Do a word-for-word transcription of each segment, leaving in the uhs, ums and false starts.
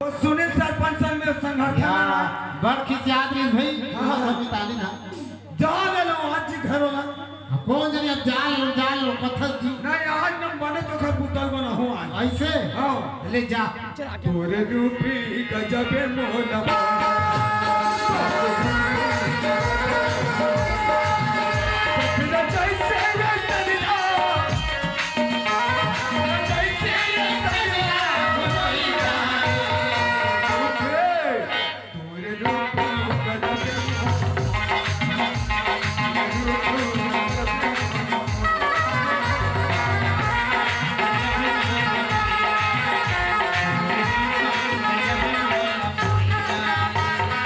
सुनील सरपंच संग में संघर्ष हाँ, बड़ खिसियात रहिस भाई, हाँ। हाँ, हाँ, मिताली ना। जा ले लो आज जी घर वाला। हाँ, कौन जनी अब जा ले लो, जा ले लो, पत्थर जी। नहीं, आज नम बने तो घर बुतल बना हो आज। ऐसे? हाँ। ले जा। तोरे रूपी गजबे मोला।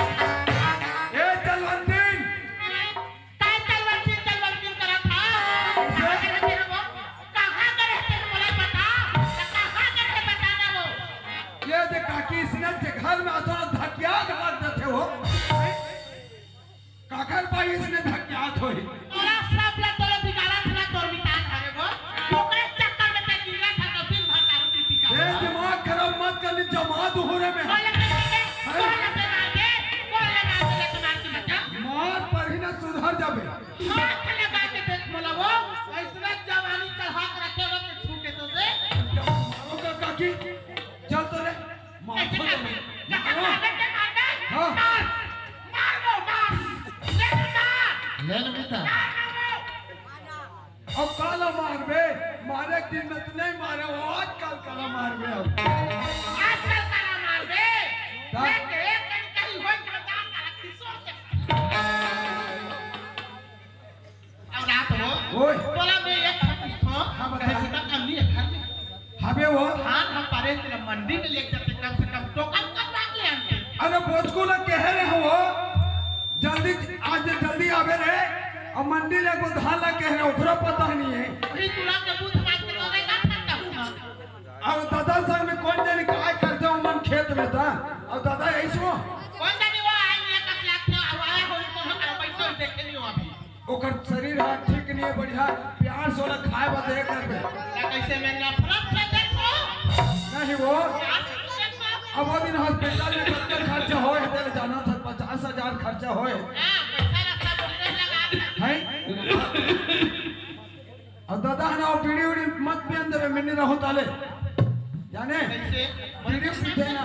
ए, चलवंतीन! काय चलवंतीन, चलवंतीन करत हा? कहाँ करे तेरे वो? कहाँ करे तेरे मोला बता? कहाँ करे बता ना वो? ये दे काकी, इसने जे घर में आतो ना धकिया के रख देते हो। काकर पाई इसने धकियात होई? तोरा सब ला तोरे बिगाड़त ना तोर मितान हरे वो। ओकरे चक्कर में ते गिरत हा तो दिन भर दारू पी पी के। ए, दिमाग खराब मत कर ली, जमा दो हो रे में। बोले के नहीं दे, हैं? बोले के ना दे, बोले ना दे, तुम्हार की बता। मार पर ही ना सुधर जाबे। हाथ लगा के देख मोला वो, ऐसने जवानी चढ़ा के रखे हो तो छू के तो दे। मारो का काकी, चल तो रे। मार कैसे तो कर दे। मारो। जब मार दे, मार दे। हाँ। मार, मार वो, मार। ले ले, मार। ले ले बेटा। मार ना वो। अब काला मारबे, मारे के दिन में तो नहीं मारे, वो आजकल काला मारबे अब। आजकल काला मारबे। ता- देख, एक दिन कहीं होई तो जा कर किशोर से। अब रात हो, ओए। तोला मैं एक ठो पूछथों, हाँ, बता। कहे से कम नहीं है घर में। हबे वो। धान हम पारे तेला मंडी में लेके जाते, कम से कम टोकन कब रात ले आते? अरे बोचकू ला कहे रहे हो, जल्दी, आज जल्दी आवे रे, अब मंडी ले को धान ला कहे रहे, ओकरा पता नहीं है। वही तुला के दूध मार के तो रहेगा, ठंडा हुआ। अब दादा संग में कौन जाने काय करते हो मन खेत में था, अब दादा ऐसो। कौन जाने वो आए, ये कब लागते हो, अब आया हो, तो हम बैठे हो, देखे नहीं हो अभी। ओकर शरीर हा ठीक नहीं है, बढ़िया प्यार से ओला खाए बर दे करबे। त कैसे मैं नफरत से देखो? नहीं वो, प्यार से देखो। अब वो दिन हॉस्पिटल में कतका खर्चा होए हे, तेरे जाना था, पचास हजार खर्चा होए। हाँ, पैसा रखा बोलने लगा। हैं? और दादा है ना, वो बीड़ी उड़ी मत पियन देवे, मिन्नी रहो ताले। जाने? कैसे? बीड़ी पीते ना।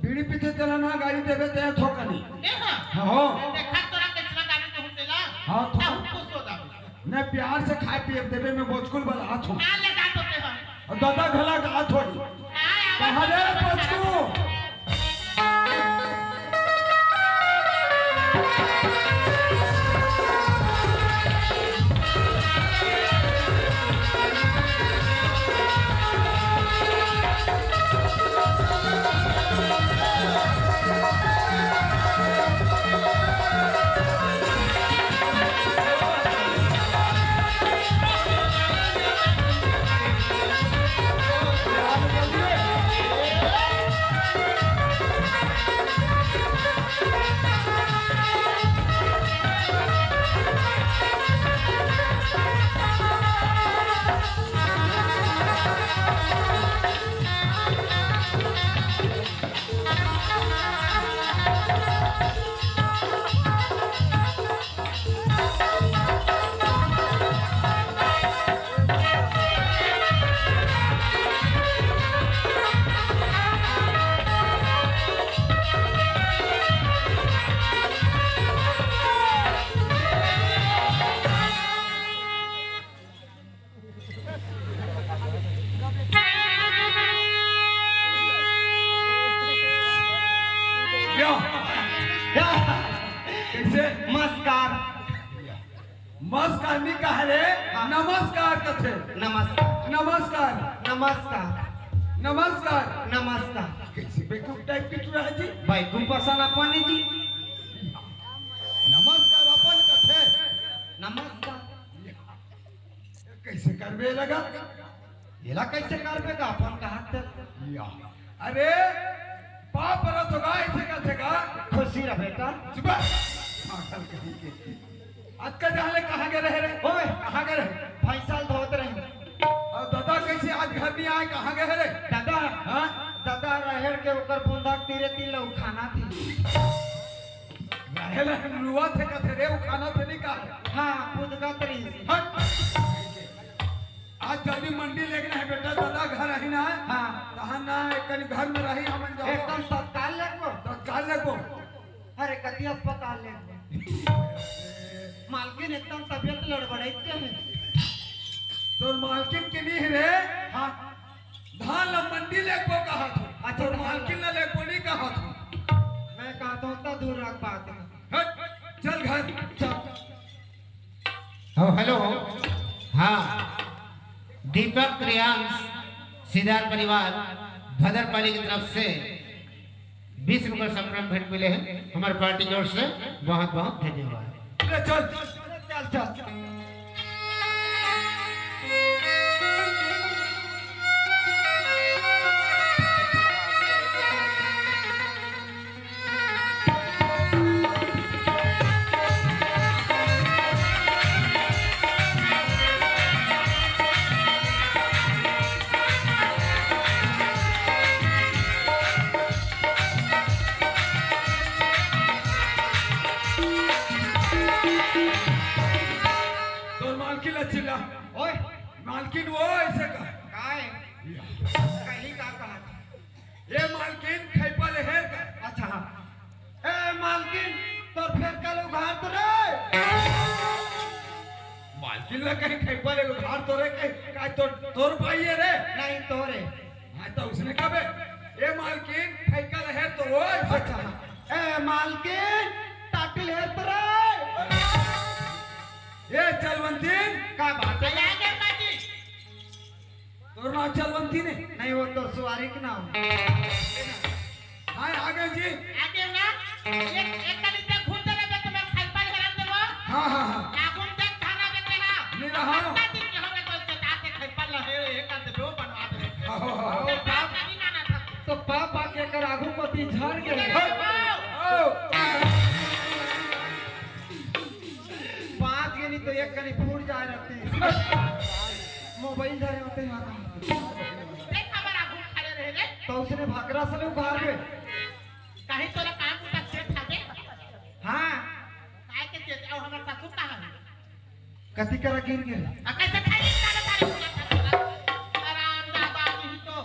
बीड़ी पीथे तेला ना गाड़ी देबे ते थोकनी। ए हाँ। हाँ हो। देखा तोरा कितना गाड़ी कहूँ तेला। हाँ, तो तब खुश हो जाबे। नहीं, प्यार से खाए पिए देबे में बोचकुल बलात हो। हाँ, ले जा तो ते हम। और दादा घला का हाथ हो। हाँ, कहाँ रे बोचकू? क्या? क्या? कैसे? नमस्कार। नमस्कार नहीं कहा रे, हाँ। नमस्कार कथे। नमस्कार। नमस्कार। नमस्कार। नमस्कार। नमस्कार। कैसे बेवकूफ टाइप के तू रहा जी? भाई, तू पसंद अपन जी। नमस्कार अपन कथे। नमस्कार। कैसे करबे लगा? एला कैसे करबे का अपन कहा ते? या। अरे, पाप परत होगा, ऐसे करथे का? खुशी रह बेटा। चुप। पागल कहीं के। अतका जाने कहाँ गए रहे रे? ओए। कहाँ गए रहे? भैंसा ल धोत रहे। और दादा कैसे आज घर नहीं आए, कहाँ गए रे? दादा। हाँ? दादा रहेड़ के ओकर बुंदा तीरे तीर लउखाना थी। रहेड़ रुआ थे कथे रे, उखाना थे नहीं कहा। हाँ, बुदगत रही। हट। आज जल्दी मंडी लेगना हे बेटा, दादा घर आही ना। हाँ। तहाँ ना, एक कनी घर में रही, हमन जाओ। एकदम तत्काल लेगबो। तत्काल लेगबो। अरे, कति अस्पताल लेगबो। मालकिन एकदम तबियत लड़बड़ाइते हे। तोर मालकिन के नहीं रे। हाँ। धान ला मंडी लेगबो कहा था। अच्छा, तोर धान मालकिन ला लेगबो नहीं कहा था। मैं कहता हूँ, तो दूर रख बात। हट, चल घर। चल। हाँ, हेलो। हाँ, दीपक, प्रियांश, सिद्धार्थ परिवार, भदरपाली की तरफ से बीस रुपये संपूर्ण भेंट मिले हैं, हमारे पार्टी की ओर से बहुत बहुत धन्यवाद। ले चल। चल, चल। तोर मालकिन ला चिल्ला। ओए। मालकिन वो ऐसे कहा। काय? या। कहीं का कहा? ए मालकिन, खैपा ले हेर का। अच्छा, हाँ। ए मालकिन, तोर फेर कल उघार तो रे। मालकिन ला कहीं खैपा ले उघार तो रे, कहीं का तोर, तोर भाई है रे। नहीं, तोरे। हाँ, तो उसने कहा बे, ए मालकिन, खैपा ले हेर तो वो। अच्छा, हाँ। ए मालकिन, टाटिल हेर तो रे। ए चलवंतीन। का बात है? आगे बाजी। तोर नाम चलवंती ने? नहीं, वो तो सुवारी के नाम। हाँ, आगे जी। आगे ना, एक, एक कली ते घूम चले बे, तुम्हें खाई पर हेरन देबो। हाँ, हाँ, हाँ। आगुन देख खाना देते हैं। नहीं रहा। कितना दिन के हो गए तो उसके साथ एक खाई पर लहे, एक आध दो बनवा दे। हाँ, हाँ, हाँ। तो बाप नहीं माना था। तो पाप आके कर आगू पति झड़ गए। आओ, आओ। पाँच के नहीं तो एक कनी फूट जाए रहती। मोबाइल धरे होते हैं। देख, हमारा आगू खड़े रहे रे। तो उसने भागरा से लोग बाहर में। कहीं तोरा काम उठा से था बे? हाँ। काय के चेत, आओ, हमारे सासू कहाँ है? कति करा गिर गए? आ, कैसे खाई नहीं खाना सारे पूरा था तोरा? आराम दादा नहीं तो।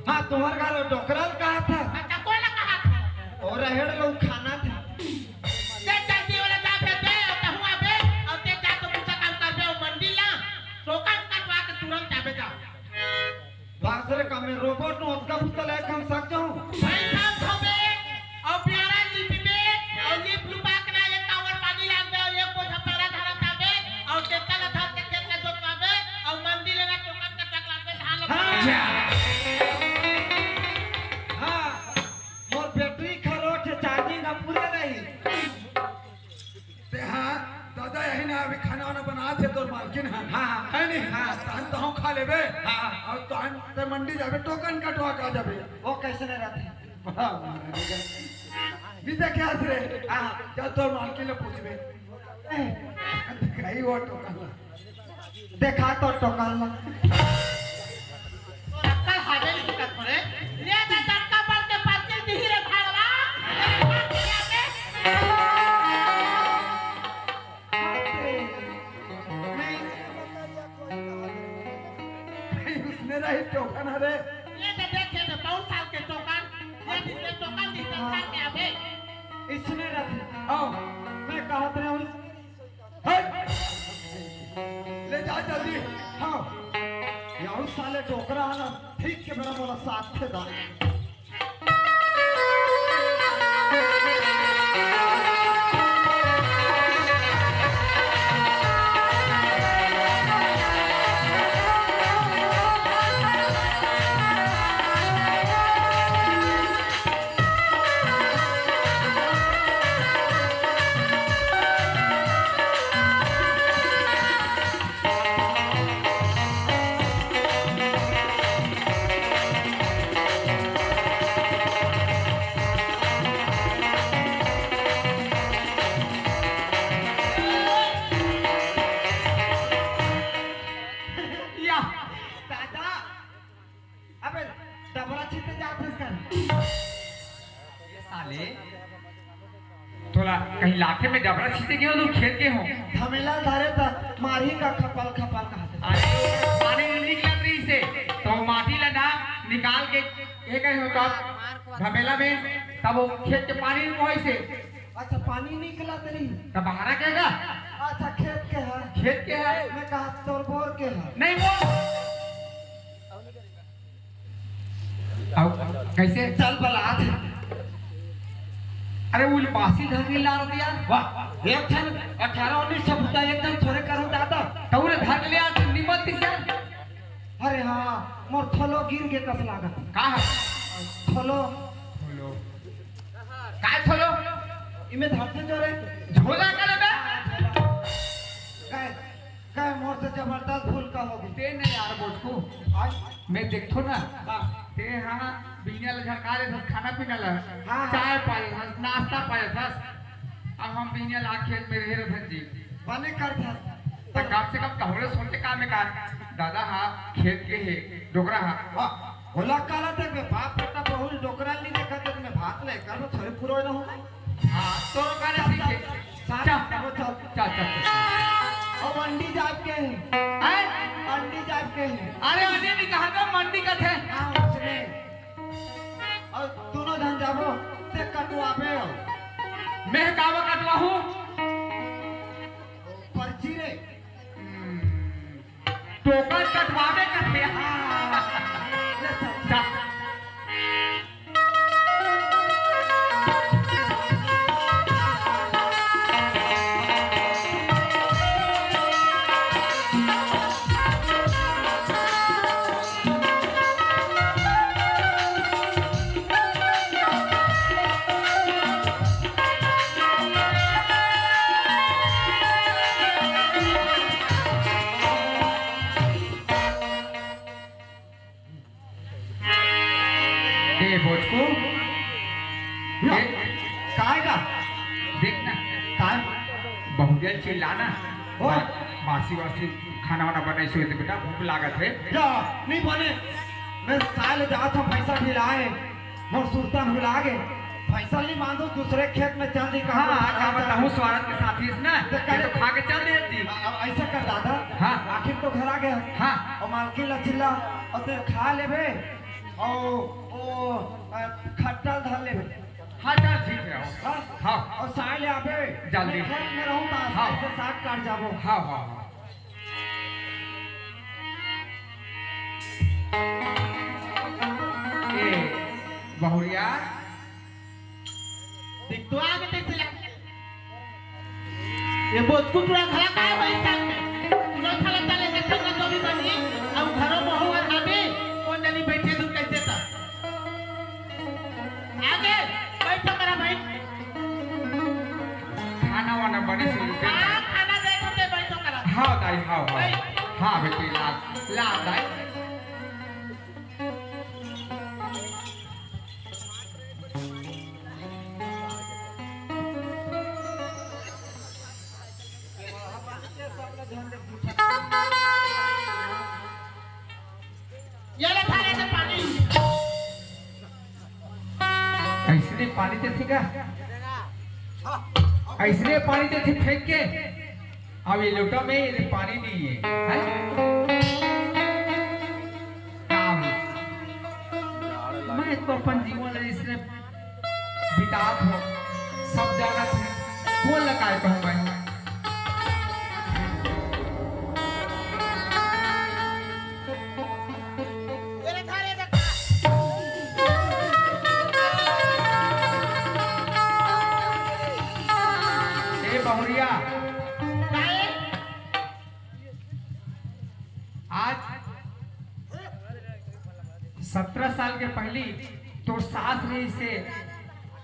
हाँ, तुम्हारे घर डोकरा कहा था? अच्छा, कौन कहा था? और रहेड़ लोग खाना था। ते जल्दी वाला जा बे, बे, और तहुआ बे, और ते जा तो पूछा काम कर बे, और मंडी ला, टोकन कटवा के तुरंत जाबे जा। बासरे का में रोबोट नो ओतका पुतला एक हम सक जाऊं। भाई साहब होबे, और प्यारा लिपबे, और लिप लुपा के ना एक कावर पानी लानबे, और एक बोझा पैरा धरा ताबे, और ट्रैक्टर ला धर के खेत ला जोतवाबे, और मंडी लेना टोकन का टकलाबे धान ला। हाँ। हाँ। मोर बैटरी खरोच है, चार्जिंग अब पूरे रही। ते हाँ, दादा यही ना अभी खाना वाना बना थे तोर मालकिन है। हाँ, हाँ। है नहीं? हाँ। तहन तहूँ खा लेबे। हाँ। और तहन ते मंडी जाबे, टोकन कटवा के आ जाबे। वो कैसे नहीं रहते? हाँ, मारेगा। बीजा क्या रे? हाँ। जा तोर मालकिन ले पूछबे। ए। दिखाई वो टोकन ला। देखा तो टोकन ला। तोर अक्कल हावे नहीं कर पड़े। ले ना डंका बल के परचिल दिही रे भाड़वा। नहीं, उसने रही टोकन हरे। ये तो देखे तो बहुत साल के टोकन। ये जिसने टोकन दिखता था क्या बे? इसने रखी। आओ। मैं कहत रहा हूँ, हट! ले जा जल्दी। हाँ। याहू साले डोकरा है ना, ठीक के मेरा मोला साथ थे दा। ले, तोला कहीं लाखे में डबरा छींचे के हो, तू खेत के हो। धमेला धरे त मारही का खपल खपल कहत। अरे, पानी नहीं निकलत रही से, तो माटी ला ना निकाल के ये कहीं होता धमेला में, तब वो खेत के पानी नहीं बोहे से। अच्छा, पानी निकलत रही। तब बहारा के गा? अच्छा, खेत के है। खेत के है। मैं कहा तोर बोर के है। नहीं बोर। अउ कइसे? चल बलात। अरे उल बासी धर के ला रहा यार। वाह, एक ठन अठारह उन्नीस सौ फुटा एक ठन थोड़े करो दादा। तौरे धर ले आज निमन दिस यार। अरे हाँ, मोर थोलो गिर के कस लागत। का है? थोलो। थोलो। काय थोलो? इमे धरते जो रे। झोला का रे बे? काय? काय मोर से जबरदस्त भूल का होगी। ते नहीं यार बोचकू। आज? मैं देखो ना। हाँ। ते हाँ बिहनिया ला झरका देथस खाना पीना ला। हाँ, हाँ। चाय पा लेथस, नाश्ता पा लेथस। अब हम बिहनिया ला खेत में रहे रहन जी। बने कर था। त कम से कम तोहरे सोचे का में का दादा हा खेत के हे डोकरा हा। हाँ, होला काला तक में बाप बेटा बहुल डोकरा नहीं देखा तक में भात ले कर थोड़े पुरो ना हो। हाँ, तोरो का नहीं सीखे। साथ चल। चलो, चल। चल, चल, चल। अब अंडी जाप के हैं। हैं? अंडी जाप के हैं। अरे, अंडी नहीं कहा था, मंडी का थे। हाँ, उसने। और दोनों धन जाबो, ते कटवाबे हो। मैं कावा कटवाहूँ? पर्ची रे। हम्म, टोकन कटवाबे का थे। हाँ। ले चल। जा। ए, बोचकू। या, ए, काय का? देख ना। काय? बहुरिया चिल्लाना। ओ। बा-, बासी वासी खाना वाना बनाई सोए दे बेटा, भूख लागत है। या, नहीं बने। मैं साल जात हूँ, पैसा भी लाए। मोर सुरता भुला गे। फैसल नहीं बांधो, दूसरे खेत में चल दी, कहाँ हाँ, हाँ, का बताऊँ, स्वारथ के साथी इस ना, तो ये करे तो खा के चल दे दी। अब ऐसा कर दादा, हाँ। आखिर तो घर आ गया। हाँ। और मालकिन ला चिल्ला, और तेरे खा लेबे, और वो, अ, खट्टा धर लेबे। हाँ, चल, ठीक है। हाँ? हाँ। और साय ले आबे, जल्दी। मैं खेत में रहूँ, बस हाँ। ऐसे साग काट जाबो। हाँ, हाँ, हाँ। ए, बहुरिया। देख तो आगे कैसे लग-, ये बोचकू टुरा घरा का है भाई साथ में? टुरा खाला चले के संग जो भी बनी, अब घरों में हुआ खाबे, कौन जानी बैठे तू कैसे था? आगे, बैठो करा भाई। खाना वाना बने शुरू कर। हाँ, खाना दे तो के बैठो करा। हाँ, दाई, हाँ, हाँ। भाई। हाँ, बेटी, ला, ला, दाई। ये ले थारे से पानी। अइसने पानी देथे का? अइसने पानी देथे फेंक के? अब ये लोटा में ये पानी नहीं है, हैं? का हो? मैं तो अपन जीवन अइसने बितात हो, सब जानत है, बोल लगा कहूँ मैं। ए बहुरिया, आज सत्रह साल के पहली तोर सास रहिसे,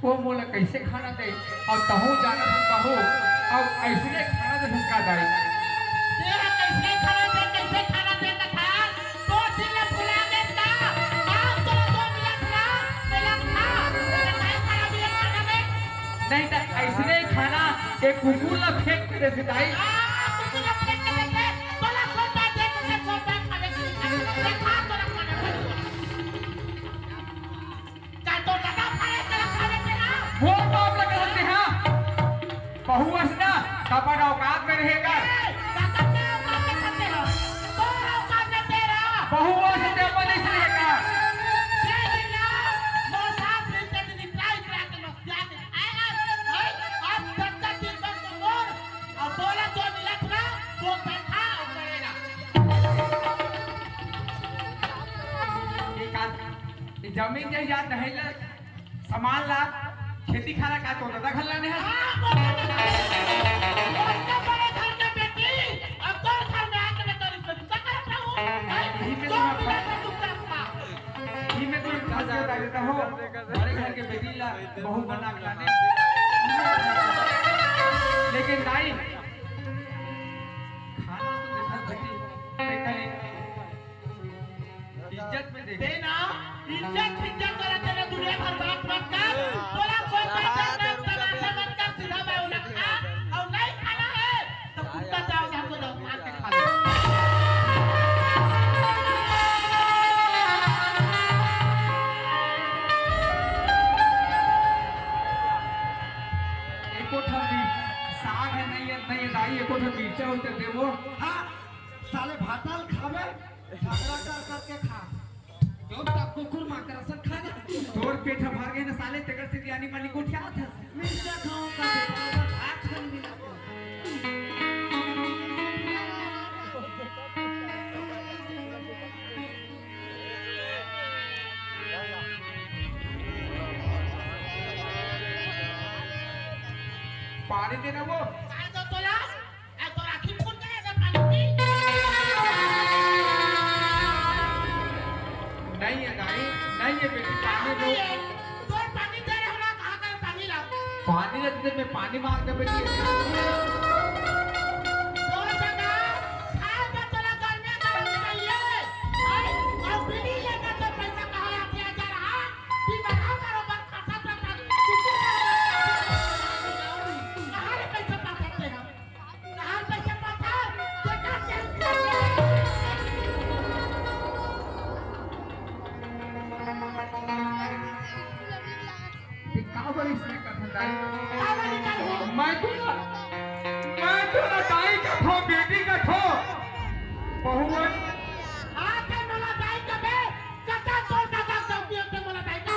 वो मोला कैसे खाना दे, अउ तहूँ जानत हस बहू, अउ अइसने खाना दे धक्का दाई। तेरा कैसे खाना दे, कैसे खाना दे कथा, तो दिल भुला दे का, आज तो दो मिनट ना, मिला खा, तेरा काय खाना भी खाना दे। नहीं तो अइसने खाना एक कुकुर ला फेंक के दे दाई। आ, कुकुर ला फेंक के दे दे, तोला सोता दे, तोला सोता खावे के, देखा तोला खाना दे। का तोर दादा खाए तेला खावे तेला? वो बाप लगा सकते हैं। बहुवस ना, तपन औकात में रहेगा। ए, तपन औकात में रहते हो। तोर औकात में तेरा। बहुवस ते अपन इस रहेगा। ये दिन ना, वो सास रिश्ते दिन इतना इकरा के मस्तिया के खाएगा। भाई, अब जब तक दिन भर तो मोर, अब बोला जो मिलत ना, वो बैठा और करेगा। ये का, ये जमीन जायदाद नहीं ले। सामान ला, खेती खाना का तो दादा घर लाने हैं। हाँ, वो तो दादा। वो इतना बड़े घर के बेटी, अब तो घर में आके मैं तो रिश्ते दूसरा करत रहूं। यही में जो तो मिला था चुपचाप खा। यही में तो एक खासियत आ जाता हो। हमारे घर के बेटी ला बहू बना के लाने। लेकिन नहीं। खाना तो देखा बेटी, देखा नहीं। इज्जत में देख। ते ना, इज्जत, इज्जत वाला तेरा दुनिया भर बात मत कर। बोला, कोई बात मत कर, तमाशा मत कर, सीधा बाय उन्हें खा। और नहीं खाना है, तो कुत्ता चाव, हमको जाओ, मार के खा लो। एको ठन भी साग है, नहीं है, नहीं है, दाई, एको ठन मिर्चा होते देवो। हाँ, साले भाताल खावे। झगड़ा कर करके खा। जो तब कुकुर मार कर असन खा जा। तोर पेट ह भर गए ना साले, तेकर से ज्ञानी मालिक उठिया था। मिर्चा खाओ का बेटा, भात खाने मिला। पानी देना वो। काय तो तोला? ए, तोर आँखी फूट गए, ऐसा पानी पी। नहीं है दाई, नहीं है बेटी, पानी नहीं दो। है। तोर पानी दे रहे हो ना, कहाँ का पानी ला? पानी ला तुझे मैं पानी मांग के बेटी। तोर जगह खाए का तोला गर्मी गर्म चाहिए। और, और बीड़ी लेना तो पैसा कहाँ आते हैं, जा रहा? बीमार हो, बरोबर खा सकता था। कहाँ रे पैसा पा सकते हैं? ते का बर इसने कथन दाई? मैं तो, मैं तो दाई कथों, बेटी कथों। बहुवन। कका तोर दादा चौकी होते मोला दाई का।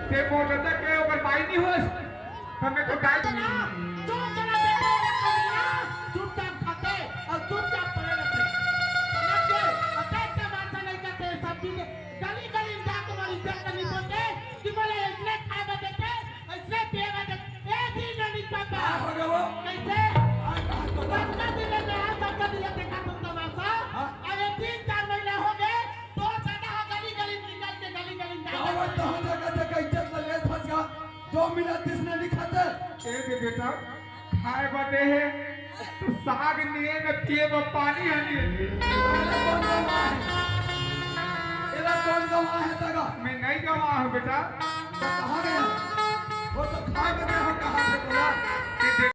ते मोर दादा के ओकर बाई नहीं होस। हमें तो दाई ना, जो चला बेटा वाला कमीना, चुपचाप खाते और चुपचाप पड़े रहते। समझ गए? अब ऐसे बात नहीं करते, सब चीजें गली गली में जाके हमारी इज्जत करनी पड़ते कि बोले इसने खाए बदे थे, इसने पिए बदे थे। ए दिन नहीं पापा। हाँ, हो गया वो। कैसे? हाँ, कहाँ तो सबका दिल में है, सबका दिल देखा तुम तमाशा। हाँ। अरे तीन चार महीना हो गए, तो सदा गली गली में निकल के गली गली में जाते। गाँव में तो हम जगह जगह इज्जत लगे फंस गया। जो मिला तिसने नहीं खाते। ए दे बेटा, खाए बदे है तो साग निये न, पिए बर पानी है निये। एला कौन गवाह है? एला कौन गवाह है तगा? मैं नहीं गवाह हूँ बेटा। तो कहाँ गया? वो तो खाए बदे हो, कहाँ से बोला? ए दे-